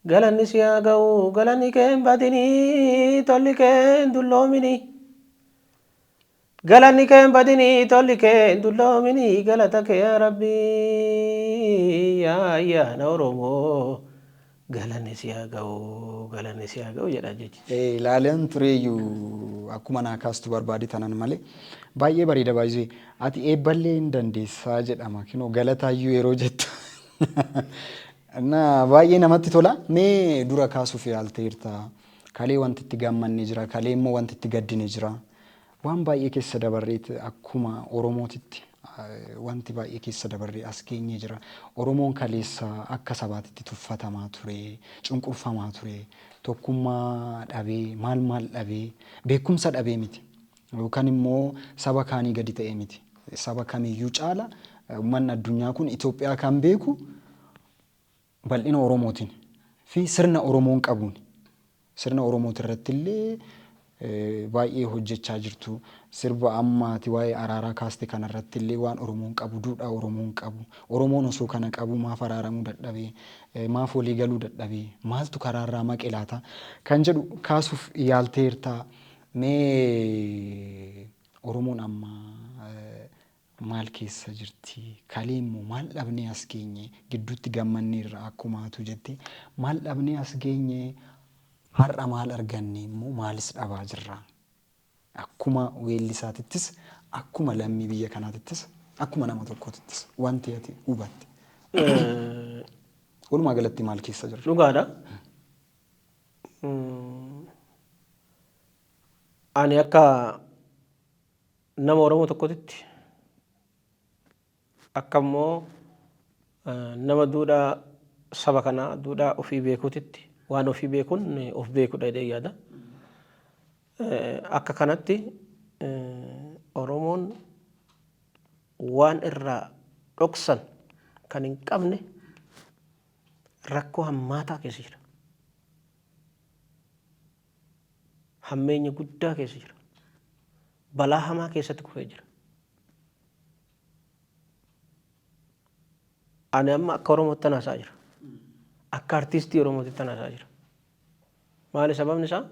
Galanni si haa ga'u, galanni kee hin badinii, tolli kee hin dulloominii. Galanni kee hin badinii, tolli kee hin dulloominii, galata kee yaa Rabbii, yaa ayyaana Oromoo. Galanni si haa ga'u, galanni si haa ga'u jedha jechi. Ilaalaan tureeyyuu akkuma naa kaastu barbaade tanan malee baay'ee bareeda baay'ee. Ati eebballee hin dandeessaa jedhama, kinoo galataayyuu yeroo jettu. Na baay'ee namatti tola. Mee dura kaasuuf yaalteerta. Kalee wanti itti gammanne jira, kalee immoo wanti itti gaddine jira. Waan baay'ee keessa dabarreet akkuma Oromootitti wanti baay'ee keessa dabarree as geenye jira. Oromoon kaleessa akka sabaatitti tuffatamaa ture, cunqurfamaa ture, tokkummaa dhabee, maal maal dhabee, beekumsa dhabee miti. Yookaan immoo saba kaanii gadi ta'ee miti. Saba kamiyyuu caala uummanni addunyaa kun Itoophiyaa kan beeku bal'ina Oromootiin fi sirna Oromoon qabuun. Sirna Oromooti irratti illee baay'ee hojjechaa jirtu. Sirba ammaati waa'ee araaraa kaaste kanarratti illee waan Oromoon qabu, duudhaa Oromoon qabu. Oromoon osoo kana qabu maaf araaramuu dadhabee, maaf walii galuu dadhabee, maaltu karaarraa maqe laata kan jedhu kaasuuf yaalteerta. Mee Oromoon amma maal keessa jirti? Kalee immoo maal dhabnee as geenye? Gidduutti gammanneerra akkumaatu jette. Maal dhabnee as geenye? Har'a maal arganne immoo maalis dhabaa jirra? Akkuma weellisaatittis, akkuma lammii biyya kanaatittis, akkuma nama tokkootittis wanti ati hubatte. Walumaa galatti maal keessa jirra? Dhugaadha. Ani akka nama Oromoo tokkotitti, akka immoo nama duudhaa saba kanaa, duudhaa ofii beekuutitti, waan ofii beekuun of beekudha jedhee yaada. Akka kanatti Oromoon waan irraa dhoksan kan hin qabne rakkoo hammaataa keessa jira. Hammeenya guddaa keessa jira. Balaa hamaa keessatti kufee jira. Ani amma akka Oromootti haasaa jira. Akka artiistii Oromootti haasaa jira. Maali sababni isaa?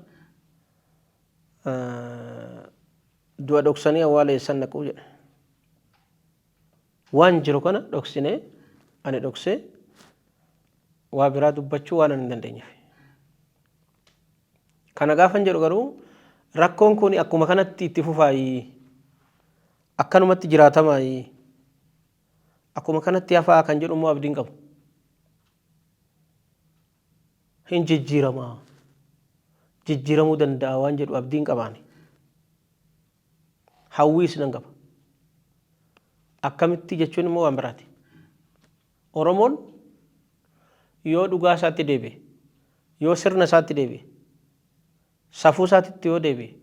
Du'a dhoksanii awwaala eessan dhaquu jedhe. Waan jiru kana dhoksinee, ani dhoksee waa biraa dubbachuu waan hin dandeenyeef. Kana gaafan jedhu garuu rakkoon kun akkuma kanatti itti fufaayii, akkanumatti jiraatamaayii, akkuma kanatti hafaa kan jedhu immoo abdiin qabu. Hin jijjiiramaa. Jijjiiramuu danda'a waan jedhu abdiin qabaani. Hawwiis nan qaba. Akkamitti jechuun immoo waan biraati. Oromoon yoo dhugaa isaatti deebi'e, yoo sirna isaatti deebi'e, Safuu isaatitti yoo deebi'e,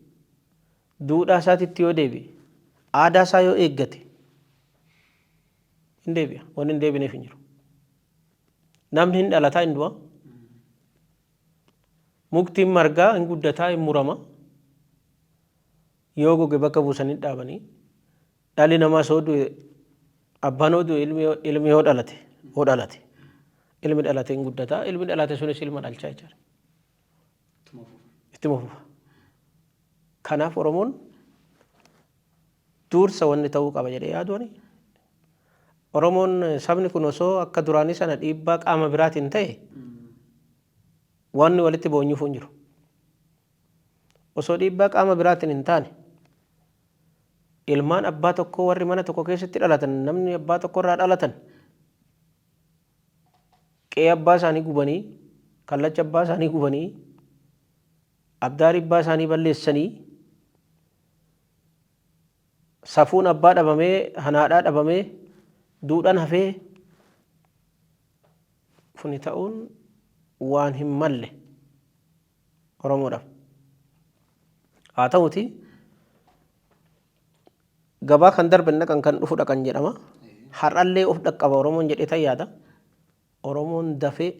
duudhaa isaatitti yoo deebi'e, aadaa isaa yoo eeggate hin deebi'a. Wanni hin deebineef hin jiru. Namni hin dhalataa hin du'a. Mukti hin margaa hin guddataa hin murama. Yoo goge bakka buusanii dhaabanii. Dhalli namaas yoo du'e abbaan yoo du'e ilmi yoo dhalate yoo dhalate ilmi dhalate hin guddataa ilmi dhalate sunis ilma dhalchaa jechaadha. Ittuma fufa. Kanaaf Oromoon duursa wanni ta'uu qaba jedhee yaadu ani. Oromoon sabni kun osoo akka duraanii sana dhiibbaa qaama biraatiin ta'e wanni walitti boonyuufuu hin jiru. Osoo dhiibbaa qaama biraatiin hin taane ilmaan abbaa tokkoo warri mana tokko keessatti dhalatan namni abbaa tokko irraa dhalatan qe'ee abbaa isaanii gubanii kallacha abbaa isaanii gubanii abdaarii abbaa isaanii balleessanii safuun abbaa dhabamee hanaadhaa dhabamee duudhaan hafee kuni ta'uun waan hin malle Oromoodhaaf. Haa ta'uti gabaa kan darbe hin dhaqan kan dhufu dhaqan jedhama. Har'allee of dhaqqaba Oromoon jedhee tan yaada. Oromoon dafee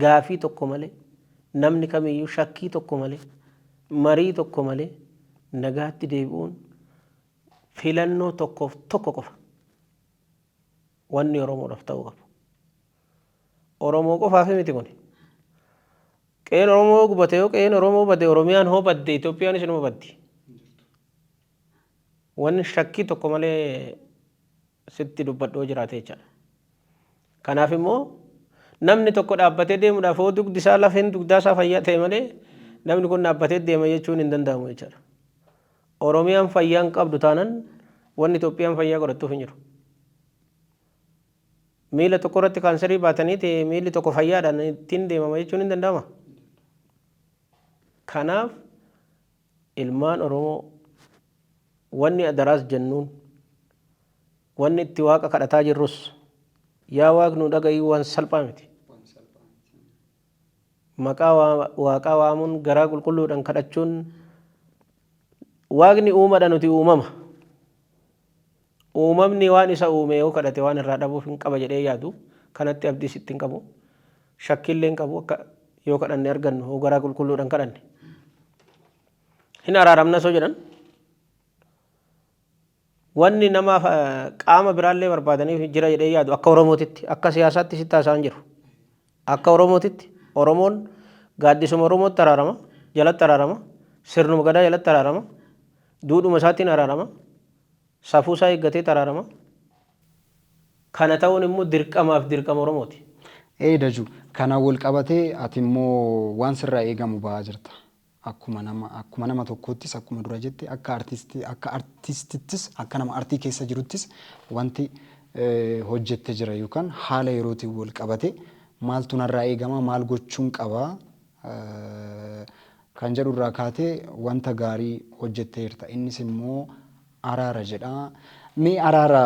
gaafii tokko malee namni kamiyyuu shakkii tokko malee marii tokko malee nagaatti deebi'uun filannoo tokkoof tokko qofa. Wanni Oromoodhaaf ta'uu qabu. Oromoo qofaaf miti kun. Qe'een Oromoo yoo gubate yoo qe'een Oromoo bade Oromiyaan hoo badde Itoophiyaanis inuma baddi. Wanni shakkii tokko malee sitti dubbadhu yoo jiraate jechaadha. Kanaaf immoo namni tokko dhaabbatee deemuudhaaf yoo dugdi isaa lafeen dugdaa isaa fayyaa ta'e malee namni kun dhaabbatee deema jechuun hin danda'amu jechaadha. Oromiyaan fayyaa hin qabdu taanan wanni Itoophiyaan fayyaa godhattuuf hin jiru. Miila tokko irratti kaansarii baataniiti miilli tokko fayyaadhaan ittiin deemama jechuun hin danda'ama. Kanaaf ilmaan Oromoo wanni adaraas jennuun wanni itti waaqa kadhataa jirrus yaa waaq nu dhaga'ii waan salphaa miti. Maqaa waaqaa waamuun garaa qulqulluudhaan kadhachuun waaqni uumadha nuti uumama. Uumamni waan isa uume yoo kadhate waan irraa dhabuuf hin qaba jedhee yaadu kanatti abdiis itti hin qabu. Shakkiillee hin qabu akka yoo kadhanne argannu yoo garaa qulqulluudhaan kadhanne. Hin araaramna osoo jedhan wanni namaaf qaama biraallee barbaadaniif jira jedhee yaadu akka Oromootitti akka siyaasaatti sitti haasa'an jiru. Akka Oromootitti Oromoon gaaddisuma Oromootti araarama jalatti araarama sirnuma gadaa jalatti araarama duudhuma isaatiin araarama safuu isaa eeggateet araarama. Kana ta'uun immoo dirqamaaf dirqama Oromooti. Ee Daju, kanaan wal qabatee ati immoo waan sirraa eegamu ba'aa jirta. Akkuma nama akkuma nama tokkoottis akkuma dura jette akka artisti akka artistittis akka nama artii keessa jiruttis wanti hojjette jira yookaan haala yerootiin wal qabate maaltu narraa eegama maal gochuun qaba kan jedhu irraa kaatee wanta gaarii hojjetteerta. Innis immoo araara jedha. Mee araara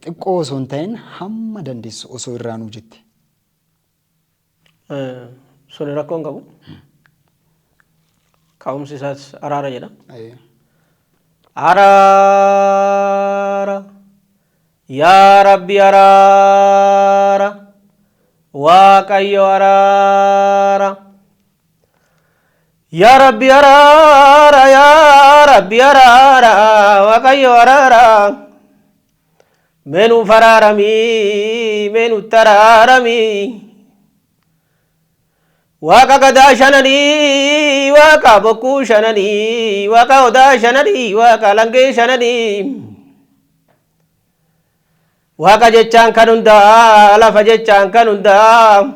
xiqqoo osoo hin ta'in hamma dandeessu osoo irraa nuu jette. Suni rakkoo hin qabu. Ka'umsi isaas araara jedha. Araara yaa Rabbi araara Waaqayyo araara yaa Rabbi araara yaa Rabbi araara Waaqayyo araara mee nuuf araaramii mee nutti araaramii Waaqa gadaa shananii, waaqa bokkuu shananii, waaqa odaa shananii, waaqa langee shananii. Waaqa jechaan kan hundaa, lafa jechaan kan hundaa.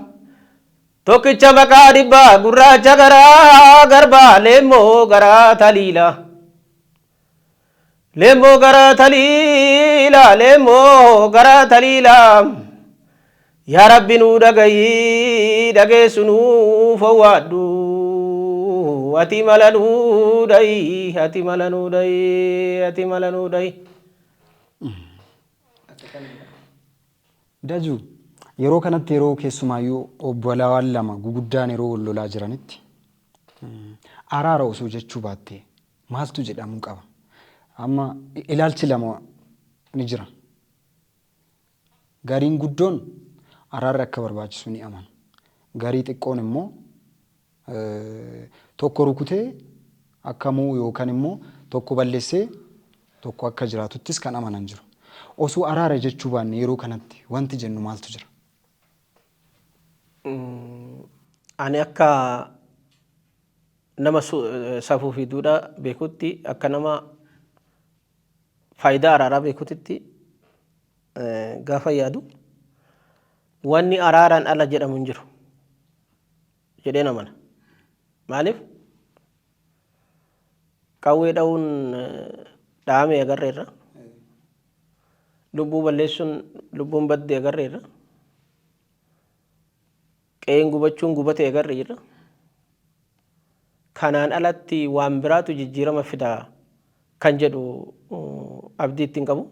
Tokkicha maqaa dhibbaa, gurraacha garaa garbaa, leemmoo garaa taliila. Leemmoo garaa taliila, leemmoo garaa taliila. Yaa Rabbi nuu dhagayii, dhageessu nuuf owwaadhu. Ati mala nuu dhayi, ati mala nuu dhayi, ati mala nuu dhayi. Araara osoo jechuu baattee maaltu jedhamuu qaba? Amma ilaalchi lama ni jira. Gariin guddoon araarri akka barbaachisu ni amanu. Garii xiqqoon immoo tokko rukutee akka mo'u yookaan immoo tokko balleessee tokko akka jiraatuttis kan amanan jiru. Osoo araara jechuu baanne yeroo kanatti wanti jennu maaltu jira? Ani akka nama safuu fi duudhaa beekutti, akka nama faayidaa araaraa beekutitti gaafa yaadu, wanni araaraan ala jedhamu hin jiru jedheen amana. Maaliif? Qawwee dha'uun dha'ame agarreerra. Lubbuu balleessuun lubbuun badde agarreerra. Qe'een gubachuun gubate agarreerra. Kanaan alatti waan biraatu jijjiirama fida kan jedhu abdii ittiin qabu.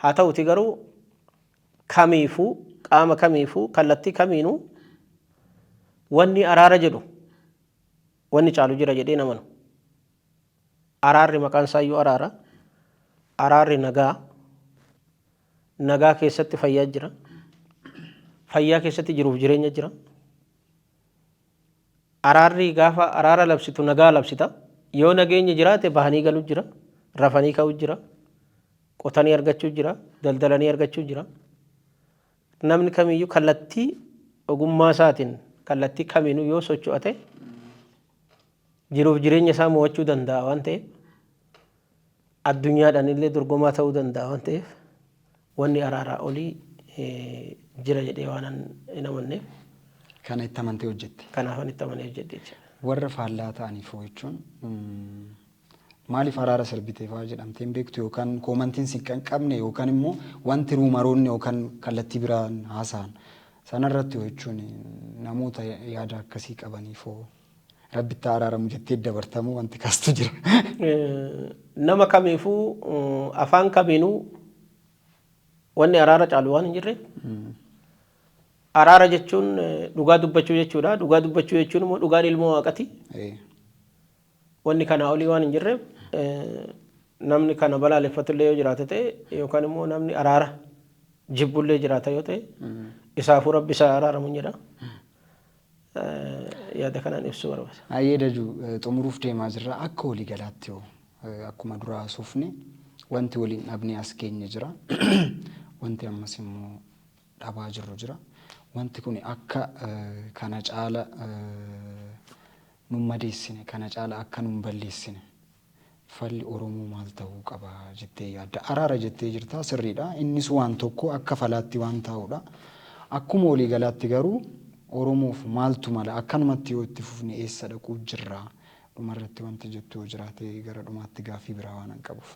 Haa ta'uti garuu kamiifuu, qaama kamiifuu, kallattii kamiinuu wanni araara jedhu wanni caalu jira jedhee namanu. Araarri maqaan isaayyuu araara. Araarri nagaa. Nagaa keessatti fayyaa jira. Fayyaa keessatti jiruuf jireenya jira. Araarri gaafa araara labsitu nagaa labsita. Yoo nageenyi jiraate bahanii galuu jira. Rafanii ka'uu jira. Qotanii argachuu jira. Daldalanii argachuu jira. Namni kamiyyuu kallattii ogummaa isaatiin kallattii kamiinuu yoo socho'ate jiruuf jireenya isaa mo'achuu danda'a waan ta'eef, addunyaadhaan illee dorgomaa ta'uu danda'a waan ta'eef, wanni araaraa olii jira jedhee waan hin amanneef. Kana itti amantee hojjette. Kanaafan itti amanee hojjedhe jechuudha. Warra faallaa ta'aniif hoo jechuun maaliif araara sirbite fa'aa jedhamtee hin beektu yookaan commentiin si hin qabne yookaan immoo wanti rumoroonni yookaan kallattii biraan haasa'an sanarratti hoo jechuun namoota yaada akkasii qabaniif hoo Rabbitti araaramu jettee dabartamuu wanti kaastu jira? Nama kamiifuu, afaan kamiinuu wanni araara caalu waan hin jirreef, araara jechuun dhugaa dubbachuu jechuudha. Dhugaa dubbachuu jechuun immoo dhugaan ilmoo Waaqati. Wanni kanaa olii waan hin jirreef, namni kana balaaleffatullee yoo jiraate ta'e yookaan immoo namni araara jibbullee jiraata yoo ta'e, isaafuu Rabbi isaa araaramu jedha. Yaada kanaan ibsuu barbaada. Hayyee Daju, xumuruuf deemaa jirra. Akka waliigalaatti hoo akkuma dura haasofne wanti waliin dhabnee as geenye jira. Wanti ammas immoo dhabaa jirru jira. Wanti kun akka kana caala nun madeessine, kana caala akka nun balleessine falli Oromoo maal ta'uu qaba jettee yaadda? Araara jettee jirta, sirriidha. Innis waan tokko akka falaatti waan taa'udha. Akkuma waliigalaatti garuu Oromoof maaltu mala? Akkanumatti yoo itti fufne eessa dhaquu jirra? Dhumarratti wanti jettu yoo jiraate, gara dhumaatti gaaffii biraa waan an qabuuf.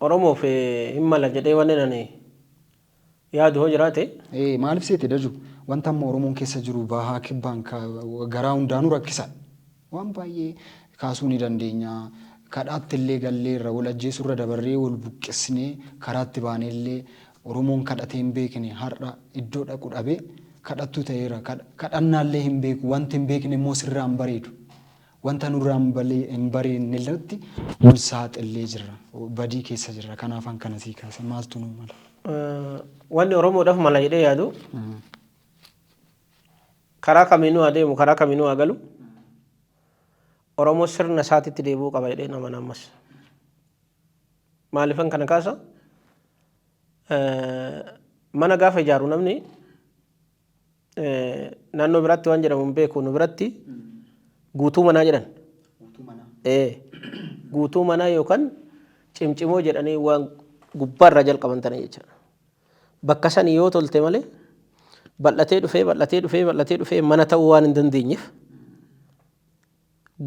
Oromoof hin mala jedhee wanni ani yaadu hoo jiraate. Maaliif seete Daju? Wanta amma Oromoon keessa jiru bahaa kibbaan garaa hundaanuu rakkisaadha. Waan baay'ee kaasuu ni dandeenya. Kadhaatti illee galleerra, wal ajjeesurra dabarree wal buqqisnee karaatti baanee illee Oromoon kadhatee hin beekne har'a iddoo dhaqu dhabee kadhattuu ta'eera. Kadhannaallee hin beeku. Wanti hin beekne immoo sirraa hin bareedu. Wanta nurraa hin bareedne irratti wal saaxillee jirra. Badii keessa jirra. Kanaafan kana sii kaase, maaltu nuu mala? Wanni Oromoodhaaf mala jedhee yaadu, karaa kamiinuu haa deemu, karaa kamiinuu haa galu, Oromoo sirna isaatitti deebi'uu qaba jedhee amana ammas. Maaliifan kana kaasa? Mana gaafa ijaaru namni naannoo biraatti waan jedhamu hin beeku, nu biratti guutuu manaa jedhan. Guutuu manaa yookaan cimcimoo jedhanii waan gubbaarraa jalqaban tana jechuudha. Bakka sani yoo tolte malee bal'atee dhufee, bal'atee dhufee, bal'atee dhufee mana ta'uu waan hin dandeenyeef,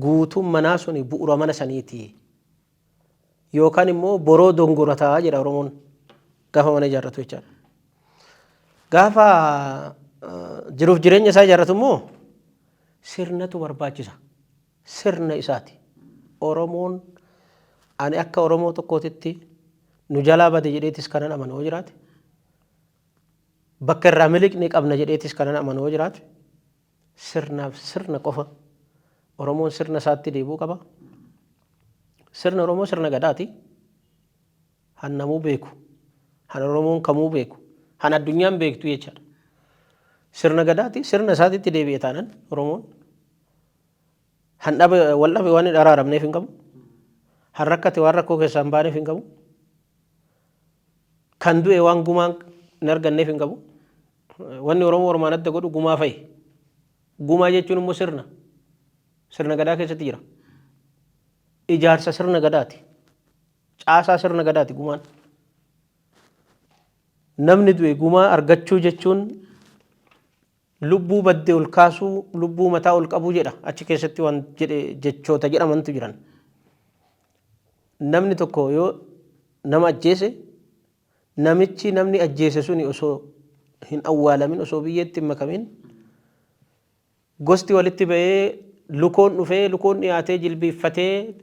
guutuun manaa suni bu'uura mana saniiti. Yookaan immoo boroo dongorataa jedha Oromoon gaafa mana ijaarratu jechaadha. Gaafa jiruuf jireenya isaa ijaarratu immoo sirnatu barbaachisa. Sirna isaati. Oromoon ani akka Oromoo tokkootitti nu jalaa bade jedheetis kanan amanu yoo jiraate, bakka irraa miliqne qabna jedheetis kanan amanu yoo jiraate, Sirnaaf sirna qofa Oromoon sirna isaatti deebi'uu qaba. Sirna Oromoo sirna Gadaati. Han namuu beeku, han Oromoon kamuu beeku, han addunyaan beektu jechaadha. Sirna Gadaati, sirna isaatitti deebi'e taanan Oromoon han dhabe wal dhabe waan hin araaramneef hin qabu. Han rakkate waan rakkoo keessaa hin baaneef hin qabu. Kan du'e waan gumaan hin arganneef hin qabu. Wanni Oromoo Oromaan adda godhu gumaa fa'i. Gumaa jechuun immoo sirna. Sirna Gadaa keessatti jira. Ijaarsa sirna Gadaati. Caasaa sirna Gadaati gumaan. Namni du'e gumaa argachuu jechuun lubbuu badde ol kaasuu, lubbuu mataa ol qabuu jedha. Achi keessatti waan jedhe jechoota jedhamantu jiran. Namni tokko yoo nama ajjeese namichi namni ajjeese suni osoo hin awwaalamin, osoo biyyeetti hin makamin, gosti walitti ba'ee lukoon dhufee lukoon dhiyaatee jilbiiffatee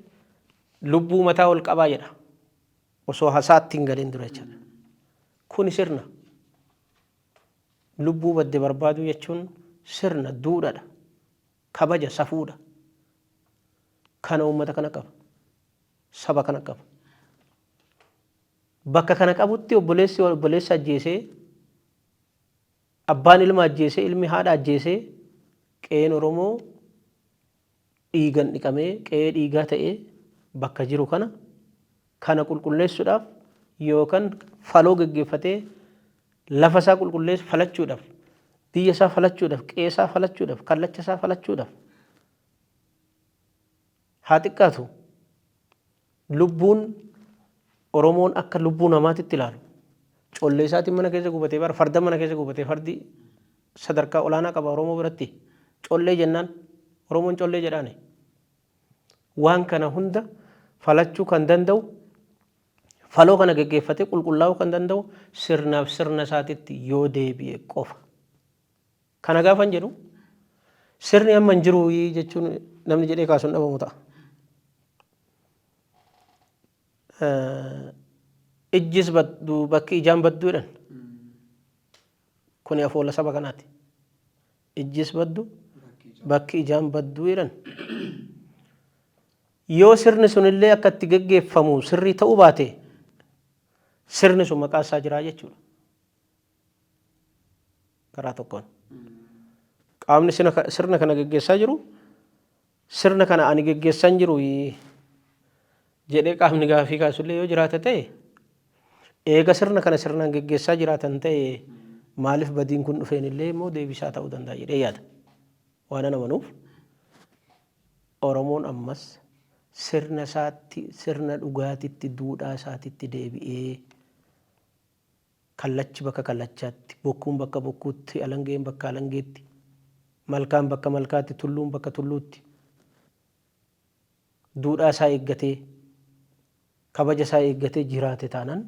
lubbuu mataa ol qabaa jedha. Osoo hasaatti hin galin dura jechaadha. Kuni sirna. Lubbuu badde barbaaduu jechuun sirna, duudhadha. Kabaja, safuudha. Kana uummata kana qaba. Saba kana qaba. Bakka kana qabutti obboleessi obboleessa ajjeesee, abbaan ilma ajjeesee, ilmi haadha ajjeesee, qe'een Oromoo dhiigan dhiqamee qe'ee dhiigaa ta'ee bakka jiru kana kana qulqulleessuudhaaf yookaan faloo geggeeffatee lafa isaa qulqulleessu falachuudhaaf, biyya isaa falachuudhaaf, qe'ee isaa falachuudhaaf, kallacha isaa falachuudhaaf haa xiqqaatu lubbuun Oromoon akka lubbuu namaatitti ilaalu collee isaatiin mana keessa gubatee bara farda mana keessa gubatee fardi sadarkaa olaanaa qaba Oromoo biratti collee jennaan Oromoon collee jedhaani. Waan kana hunda falachuu kan danda'u faloo kana geggeeffatee qulqullaa'uu kan danda'u sirnaaf sirna isaatitti yoo deebi'e qofa. Kana gaafan jedhu sirni amma hin jiru jechuun namni jedhee kaasu hin dhabamu ta'a. Ijjis baddu bakki ijaan baddu jedhan. Kuni afoola saba kanaati. Ijjis baddu bakki ijaan baddu jedhan. Yoo sirni sunillee akka itti geggeeffamu sirrii ta'uu baate sirni sun maqaa isaa jiraa jechuudha. Karaa tokkoon. Qaamni sirna kana geggeessaa jiru sirna kana ani geggeessaa hin jiru jedhee qaamni gaaffii kaasullee yoo jiraate ta'e eega sirna kana sirnaan geggeessaa jiraatan ta'e maaliif badiin kun dhufeen illee immoo deebisaa ta'uu danda'a jedhee yaada. Waan an amanuuf Oromoon ammas sirna isaatti sirna dhugaatitti duudhaa isaatitti deebi'ee Kallachi bakka kallachaatti, bokkuun bakka bokkuutti, alangeen bakka alangeetti, malkaan bakka malkaatti, tulluun bakka tulluutti duudhaa isaa eeggatee, kabaja isaa eeggatee jiraate taanaan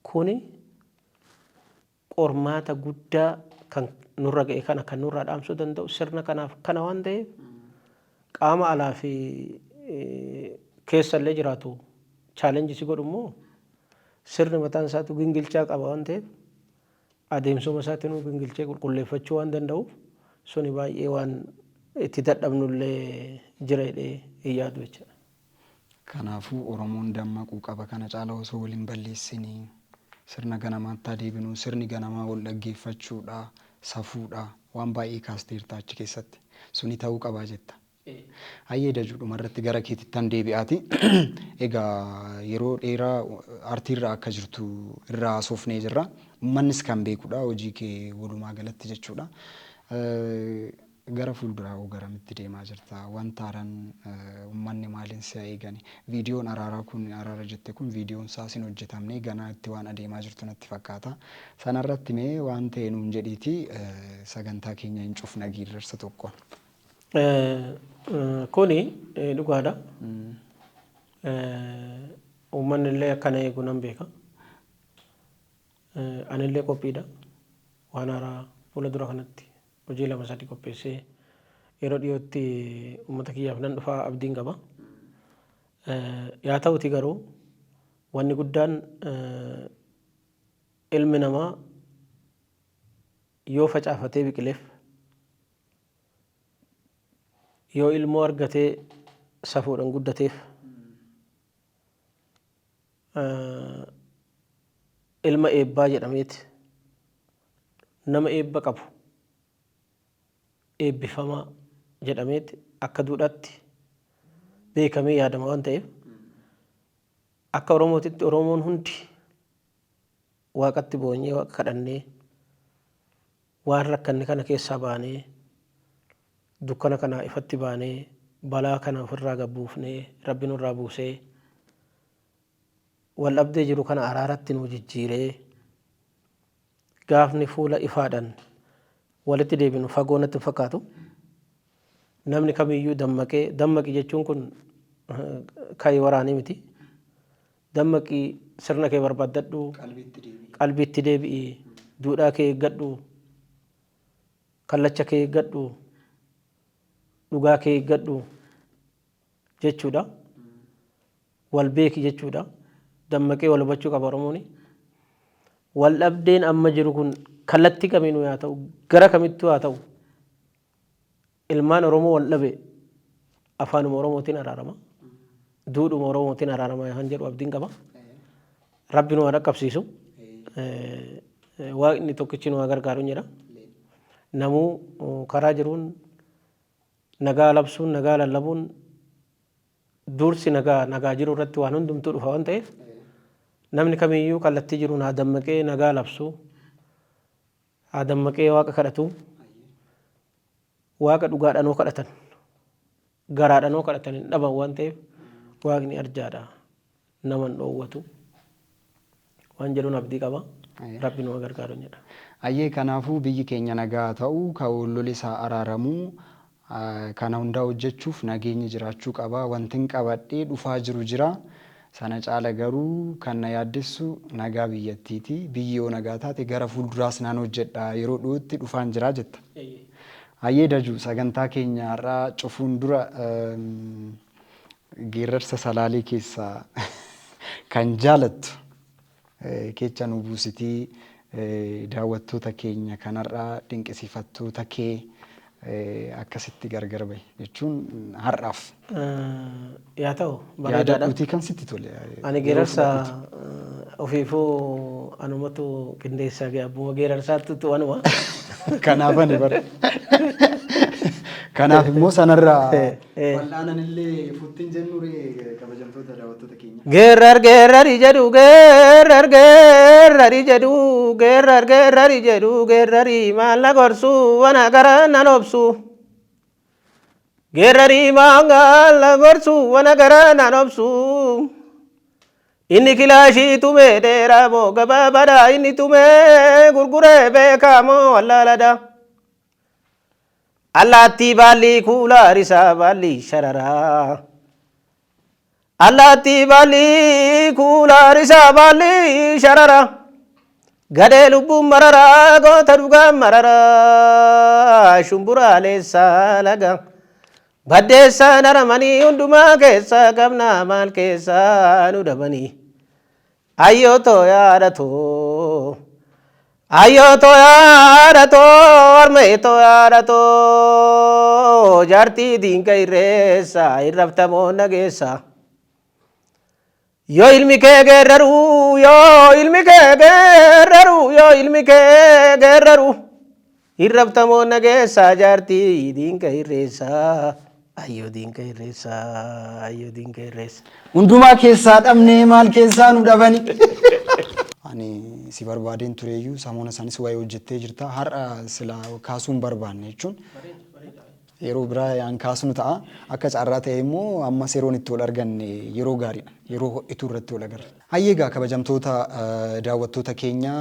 kuni qormaata guddaa kan nurra ga'e kana kan nurraa dhaamsuu danda'u sirna kanaaf kana waan ta'eef qaama alaa fi keessa illee jiraatu challenge si godhu immoo Sirni mataan isaatu gingilchaa qaba waan ta'eef adeemsuma isaatinuu gingilchee qulqulleeffachuu waan danda'uuf suni baay'ee waan itti dadhabnullee jira jedhee hin yaadu jechaadha. Kanaafuu Oromoon dammaquu qaba. Kana caalaa osoo wal hin balleessinii sirna ganamaatti haa deebinu. Sirni ganamaa wal dhaggeeffachuudha, safuudha. Waan baay'ee kaasteerta achi keessatti. Suni ta'uu qaba jetta. Hayyee Dajuu dhumarratti gara keetittan deebi'aati. Egaa yeroo dheeraa aartiirra akka jirtu irraa haasofnee jirra. Uummannis kan beekudha hojii kee walumaa galatti jechuudha. Gara fuulduraa hoo garamitti deemaa jirta? Wanta haaraan uummanni maaliin si haa eegani? Viidiyoon araaraa kun araara jette kun viidiyoon isaas hin hojjetamne ganaa itti waan adeemaa jirtu natti fakkaata. Sanarratti mee waan ta'e nuun jedhiiti sagantaa keenya hin cufna geerarsa tokkoon. Kuni dhugaadha. Uummanni illee akka na eegu nan beeka. Anillee qophiidha. Waan haaraa fuula dura kanatti hojii lama sadi qopheessee yeroo dhiyootti uummata kiyyaaf nan dhufa abdiin qaba. Yaa ta'uti garuu wanni guddaan ilmi namaa yoo facaafatee biqileef Yoo ilmoo argatee safuudhaan guddateef ilma eebbaa jedhameeti nama eebba qabu eebbifamaa jedhameeti akka duudhaatti beekamee yaadama waan ta'eef akka Oromootitti Oromoon hundi Waaqatti boonyee Waaqa kadhannee waan rakkanne kana keessaa baanee dukkana kanaa ifatti baanee balaa kana ofirraa gad buufnee Rabbi nurraa buusee wal dhabdee jiru kana araaratti nuu jijjiiree gaafni fuula ifaadhaan walitti deebinu fagoo natti hin fakkaatu. Namni kamiyyuu dammaqee dammaqi jechuun kun ka'i waraanii miti. Dammaqi sirna kee barbaaddadhu, qalbiitti deebi'i, duudhaa kee eeggadhu, kallacha kee eeggadhu, dhugaa kee eeggadhu jechuudha. Wal beeki jechuudha. Dammaqee wal hubachuu qaba Oromooni. Wal dhabdeen amma jiru kun kallattii kamiinuu haa ta'u, gara kamittuu haa ta'u, ilmaan Oromoo wal dhabe afaanuma Oromootiin araarama. Duudhuma Oromootiin araarama kan jedhu abdiin qaba. Rabbi nu haa dhaqqabsiisu. Waaqni tokkichi nu haa gargaaru jedha. Namuu karaa jiruun nagaa labsuun, nagaa lallabuun dursi nagaa nagaa jiru irratti waan hundumtuu dhufa waan ta'eef namni kamiyyuu kallattii jiruun haa dammaqee nagaa labsu, haa dammaqee Waaqa kadhatu. Waaqa dhugaadhaan hoo kadhatan, garaadhaan hoo kadhatan hin dhaban waan ta'eef Waaqni arjaadha. Nama hin dhoowwatu. Waan jedhuun abdii qaba. Rabbi nu haa gargaaru jedha. Ayyee kanaafuu biyyi keenya nagaa haa ta'u, kan wal loles haa araaramu. Kana hundaa hojjechuuf nageenyi jiraachuu qaba. Wantin qabadhee dhufaa jiru jira. Sana caala garuu kan na yaaddessu nagaa biyyattiiti. Biyyi yoo nagaa taate gara fuulduraas nan hojjedha. Yeroo dhiyootti dhufaan jira jetta. Hayyee Daju, sagantaa keenya har'aa cufuun dura geerrarsa Salaalee keessaa kan jaalattu keecha nu buusitii daawwattoota keenya kan har'aa dinqisiifattoota kee akkasitti gargar bahi jechuun har'aaf. Yaa ta'u bareedaadha. Yaadadhuutii kan sitti tole. Ani geerarsa ofiifuu anumatu qindeessaa ga'e abbuma geerarsaattu anuma. Kanaaf ani bara. Kanaaf immoo sanarraa wal'aanan illee futtiin jennu ree kabajamtoota daawwattoota keenya. Geerrar geerrari jedhu geerrar geerrari jedhu geerrar geerrari jedhu geerrari maal na gorsu wana gara nan obsu. Geerrari maal na gorsu wana gara nan obsu. Inni kilaashii tumee dheeraa moo gabaabaadha inni tumee gurguree beekaa moo wallaaladha. Allaattii baalli kuulaa risaa baalli shararaa. Allaattii baalli kuulaa risaa baalli sharara. Gadhee lubbuun mararaa goota dhugaan mararaa shumburaalessaa laga. Baddeessaa naramanii hundumaa keessaa qabnaa maal keessaa nu dhabanii. Ayyoo too yaada too. Ayyoo too yaada too harmee too yaada too jaartii diinqa irreessa irraftamoo nageessa. Yoo ilmi kee geerraru yoo ilmi kee geerraru yoo ilmi kee geerraru irraftamoo nageessa jaartii diinqa irreessa. Ayyoo diinqa irreessa ayyoo diinqa irreessa. Hundumaa keessaa dhabnee maal keessaa nu dhabani. Ani si barbaadeen tureeyyuu samoona sanis waa'ee hojjettee jirta. Har'a sila kaasuu hin barbaanne jechuun yeroo biraa yaan kaasnu ta'a. Akka carraa ta'e immoo ammas yeroon itti wal arganne yeroo gaariidha. Yeroo ho'ituu irratti wal agarra. Hayyee egaa kabajamtoota daawwattoota keenya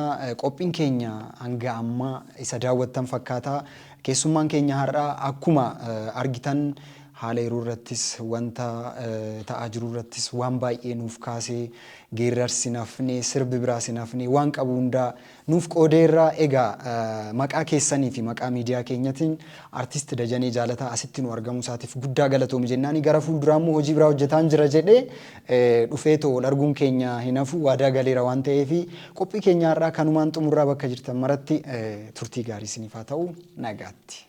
qophiin keenya hanga ammaa isa daawwattan fakkaata. Keessummaan keenya har'aa akkuma argitan haala yeroo irrattis wanta ta'aa jiru irrattis waan baay'ee nuuf kaasee geerrarsi hin hafne sirbi biraas hin hafne waan qabu hundaa nuuf qoodeerra. Egaa maqaa keessanii fi maqaa miidiyaa keenyatiin Artist Dajanee Jaalataa asitti nu argamuu isaatiif guddaa galatoomi jennaani gara fuulduraa immoo hojii biraa hojjetaan jira jedhee dhufee too wal arguun keenya hin hafu waadaa galeera waan ta'eef qophii keenya har'aa kanumaan xumurraa bakka jirtan maratti turtii gaarii isiniif haa ta'u nagaatti.